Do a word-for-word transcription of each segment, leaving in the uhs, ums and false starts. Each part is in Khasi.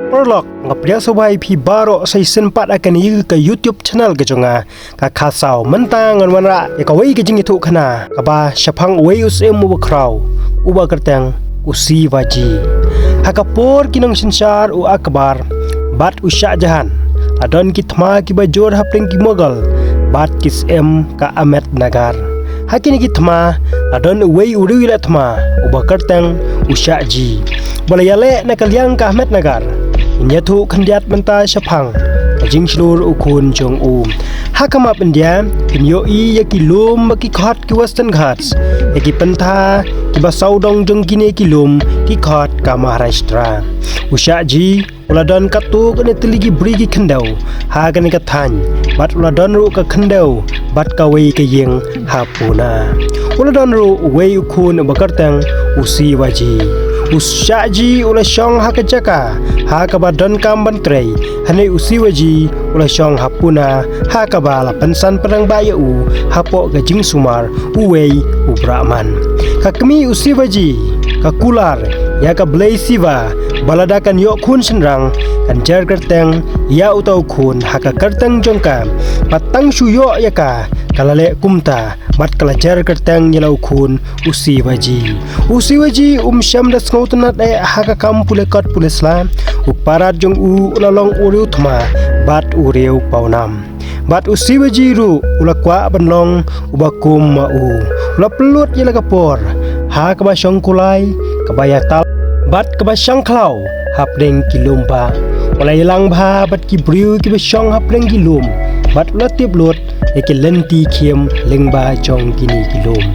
Paralok, nga pdiang sngewbha ïa phi baroh sa shisien pat ha kane ka YouTube channel ka jong nga, ka Khasaw. Mynta ngan wanrah ïa kawei ka jingïathuhkhana kaba shaphang uwei u syiem uba khraw, uba kyrteng u Shivaji. Ha ka por ki nongsynshar u Akbar bad u Shah Jahan, la don ki thma kiba jur hapdeng ki Mughal bad ki syiem ka Ahmednagar. Ha kine ki thma la don uwei u riew ïaleh thma uba kyrteng u Shah Ji, ba la ïaleh na ka liang ka Ahmednagar. Ngin ïathuh khyndiat mynta shaphang ka jingshlur u khun jong u. Ha ka map India, phin ïohi ïa ki lum bad ki khot ki Western Ghats, ïa ki pyntha kiba sawdong jong kine ki lum ki khot ka Maharashtra. U Shah Ji u la don katto katne tylli ki bri ki khyndew ha kane ka thaiñ, bad u la don ruh ka khyndew bad kawei ka ïing ha Pune. U la don ruh uwei u khun uba kyrteng u Shivaji. U Shah Ji u la shong ha ka jaka ha kaba donkam ban trei, hynrei u Shivaji u la shong ha Pune ha kaba la pynsan pynrangbah ïa u hapoh ka jingsumar uwei u Brahman. Ka kmie u Shivaji ka kular ïa ka blei Shiva ba lada kan ïoh khun shynrang, kan jer kyrteng ïa uta u khun ha ka kyrteng jong ka. Bad tang shu ïoh ïa ka, ka la leh kumta bad ka la jer kyrteng ïa la u khun u Shivaji. U Shivaji um shym da sngewtynnad eh ha ka kam pule kot pule sla. U para jong u u la long u riew thma bad u riew pawnam. Bad u Shivaji ruh u la kwah ban long uba kum ma u. U la pynlut ïa la ka por ha kaba shong kulai, kaba ïatal bad kaba shang khlaw hapdeng ki lum ba. U la ïalang bha bad ki briew kiba shong hapdeng ki lum, bad u la tip lut ïa ki lynti khim lyngba jong kine ki lum.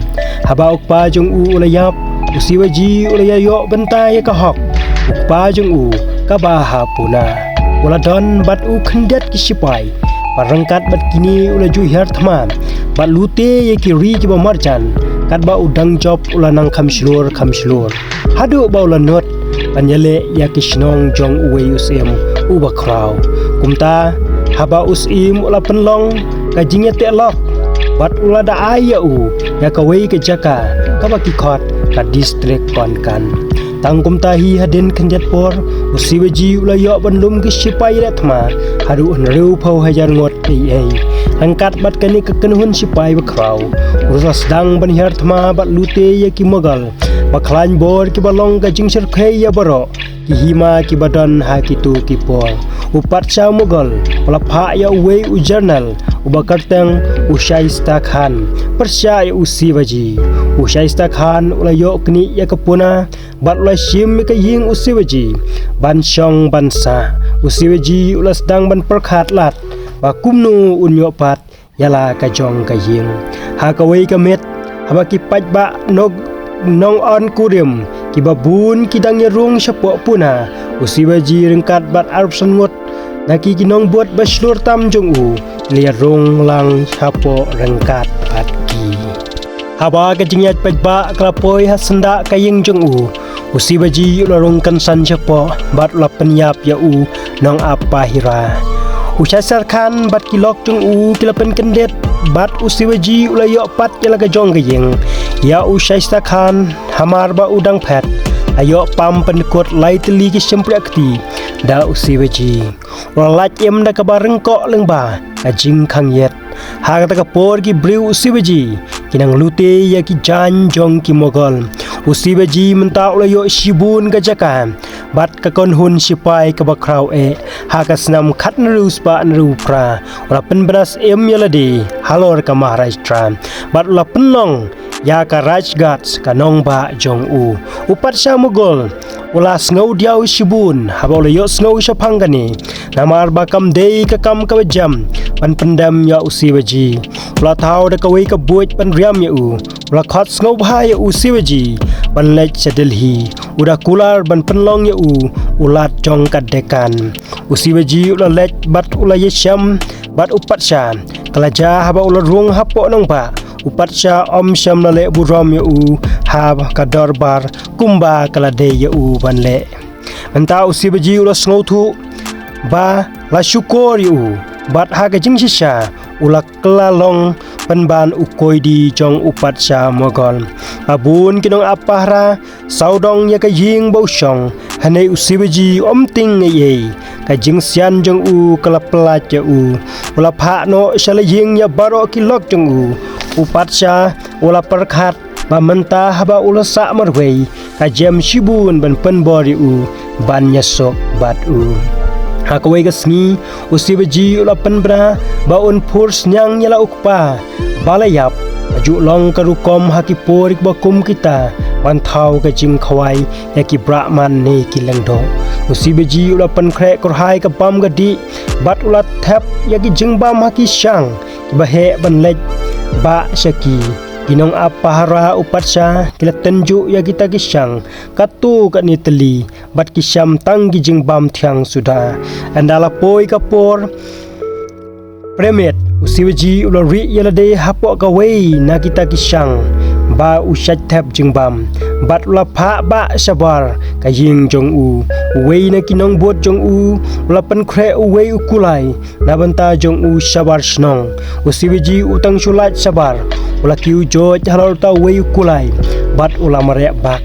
Haba u kpa jong u u la ïap, u Shivaji u la ïa ïoh bynta ïa ka hok u kpa jong u kaba ha Pune. U la don bad u khyndiat ki shipai, bad ryngkat bad kine u la ju hiar thma bad lute ïa ki ri kiba marjan. Katba u dang jop u la nang kham shlur kham shlur, haduh ba u la nud ban ïaleh ïa ki shnong jong uwei u syiem uba khraw. Kumta, haba u syiem u la pynlong ka jingïateh lok bad u la da ai ïa u ïa kawei ka jaka kaba ki khot ka district Konkan. Tang kumta hi hadien khyndiat por, u Shivaji u la ïoh ban lum ki shipai ïaleh thma haduh hynriewphew hajar ngut ei ei. Ryngkat bad kane ka kynhun shipai bakhraw, u la sdang ban hiar thma bad lute ïa ki Mughal ba khlaiñ bor kiba long ka jingshyrkhei ïa baroh ki hima kiba don ha kito ki por. U Patsha Mughal u la phah ïa uwei u general uba kyrteng u Shaista Khan pyrshah ïa u Shivaji. U Shaista Khan u la ïoh knieh ïa ka Pune bad u la shim ïa ka ïing u Shivaji ban shong ban sah. U Shivaji u la sdang ban pyrkhat lad ba kumno un ïoh pat ïa la ka jong ka ïing. Ha kawei ka miet, haba ki paidbah nong, nong on kurim kiba bun ki dang ïa rung shapoh Pune, u Shivaji ryngkat bad arphew san ngut na ki, ki nongbud ba shlur tam jong u, ki la ïa rung lang shapoh ryngkat bad ki. Haba ka jingïaid paidbah ka la poi ha syndah ka ïing jong u, u Shivaji u la rung kynsan shapoh bad u la pynïap ïa u nongap bahira. U Shaista Khan bad ki lok jong u ki la pynkyndit bad u Shivaji u la ïoh pat ïa la ka jong ka ïing. Ïa u Shaista Khan, hamar ba u dang phet, la ïoh pam pynkut lai tylli ki shympriah kti da u Shivaji. U la lait im da kaba ryngkoh lyngba ka jingkhang ïit. Ha kata ka por ki briew u Shivaji ki nang lute ïa ki jaiñ jong ki Mughal. U Shivaji mynta u la ïoh shibun ka jaka bad ka kynhun shipai kaba khraw eh. Ha ka snem khatnriew spah hynriewphew phra, u la pynbna syiem ïa lade halor ka Maharashtra bad u la pynlong ïa ka Raj Ghats, ka nongbah jong u. U Patsha Mughal u la sngewdiaw shibun haba u la ïohsngew shaphang kane, namar ba kam dei ka kam kaba jem ban pyndem ïa u Shivaji. U la thaw da kawei ka buit ban riam ïa u. U la khot sngewbha ïa u Shivaji ban leit sha Delhi. U da kular ban pynlong ïa u u Lat jong ka Deccan. U Shivaji u la leit bad u la ïashem bad u Patsha. Ka la jia haba u la rung hapoh nongbah, u Patsha um shym la leh burom ïa u ha ka dorbar kumba ka la dei ïa u ban leh. Mynta u Shivaji u la sngewthuh ba la shukor ïa u bad ha ka jingshisha u la kylla long pynban u koidi jong u Patsha Mughal. Ba bun ki nongap pahara sawdong ïa ka ïing ba u shong, Hangne u Shivaji um tieng ei ei, ka jingsian jong u ka la pyllait ïa u. U la phah noh sha la ïing ïa baroh ki lok jong u. U Patsha u la pyrkhat ba mynta haba u la sah marwei, ka jem shibun ban pynbor ïa u, ban ïasuk bad u. Ha kawei ka sngi, u Shivaji u la pynbna ba un phur sniang ïa la u kpa ba la ïap. Ka ju long ka rukom ha ki por kiba kum kita, ban thaw ka jingkhawai ïa ki Brahman ne ki lyngdoh. U Shivaji u la pynkhreh kurhai ka bam ka dih, bad u la thep ïa ki jingbam ha ki shang kiba heh ban leit bah sha ki. Ki nongap pahara u Patsha ki la tynjuh ïa kita ki shang katto katne tylli, bad ki sham tang ki jingbam thiang suda. Ynda la poi ka por premiet, u Shivaji u la rieh ïa lade hapoh kawei na kita ki shang ba u shait thep jingbam, bad u la phah bah shabar ka ïing jong u. Uwei na ki nongbud jong u u la pynkhreh uwei u kulai na bynta jong u shabar shnong. U Shivaji u tang shu lait shabar, u la kiew joit halor uta uwei u kulai, bad u la mareh bak.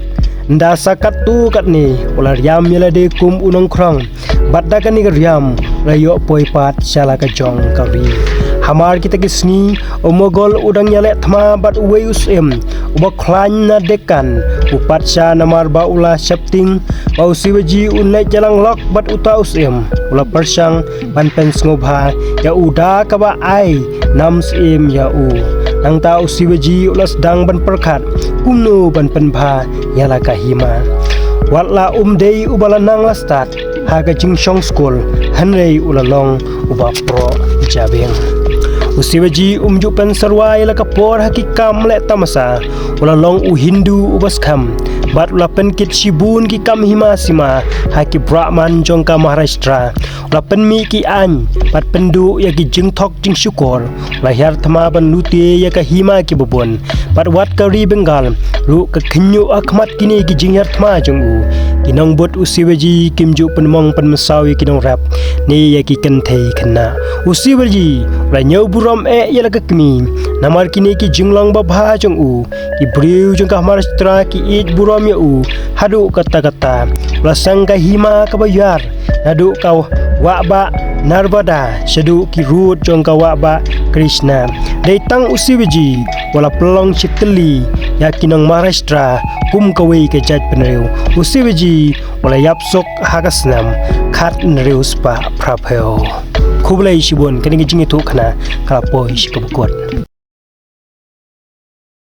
Ynda sa katto katne, u la riam ïa lade kum u nongkhrong, bad da kane ka riam u la ïoh poi pat sha la ka jong ka ri. Hamar kita ki sngi, u Mughal u dang ïaleh thma bad uwei u syiem uba khlaiñ na Deccan, u Patsha, namar ba u la sheptieng ba u Shivaji un leit ïalang lok bad uta u syiem. U la pyrshang ban pynsngewbha ïa u da kaba ai nam syiem ïa u. Nangta u Shivaji u la sdang ban pyrkhat kumno ban pynbha ïa la ka hima. Wat la um dei uba la nang la stad ha ka jingshong skul, hynrei u la long uba proh jabieng. U Shivaji um ju pynsyrwa ïa la ka por ha ki kam leh tamasa. U la long u Hindu uba skhem, bad u la pynkit shibun ki kam hima sima ha ki Brahman jong ka Maharashtra. U la pynmih ki aiñ bad pynduh ïa ki jingthok jingshukor. U la hiar thma ban lute ïa ka hima kiba bun. Bad wat ka ri Bengal ruh ka khynñiuh ha khmat kine ki jinghiar thma jong u. Ki nongbud u Shivaji kim ju pynmong pynmynsaw ïa ki nongrep ne ïa ki kynthei khynnah. U Shivaji u la ñiew burom eh ïa la ka kmie, namar kine ki jinglong babha jong u. Ki briew jong ka Maharashtra ki ïeit burom ïa u haduh katta katta. U la seng ka hima kaba ïar naduh ka wahbah Narmada shaduh ki rud jong ka wahbah Krishna. Dei tang u Shivaji uba la pynlong shi tylli ïa ki nong Maharashtra kum kawei ka jaitbynriew. U Shivaji u la ïap suk ha ka snem khathynriew spah phraphew. Khublei shibun, kane ka jingïathuhkhana ka la poi sha kaba kut.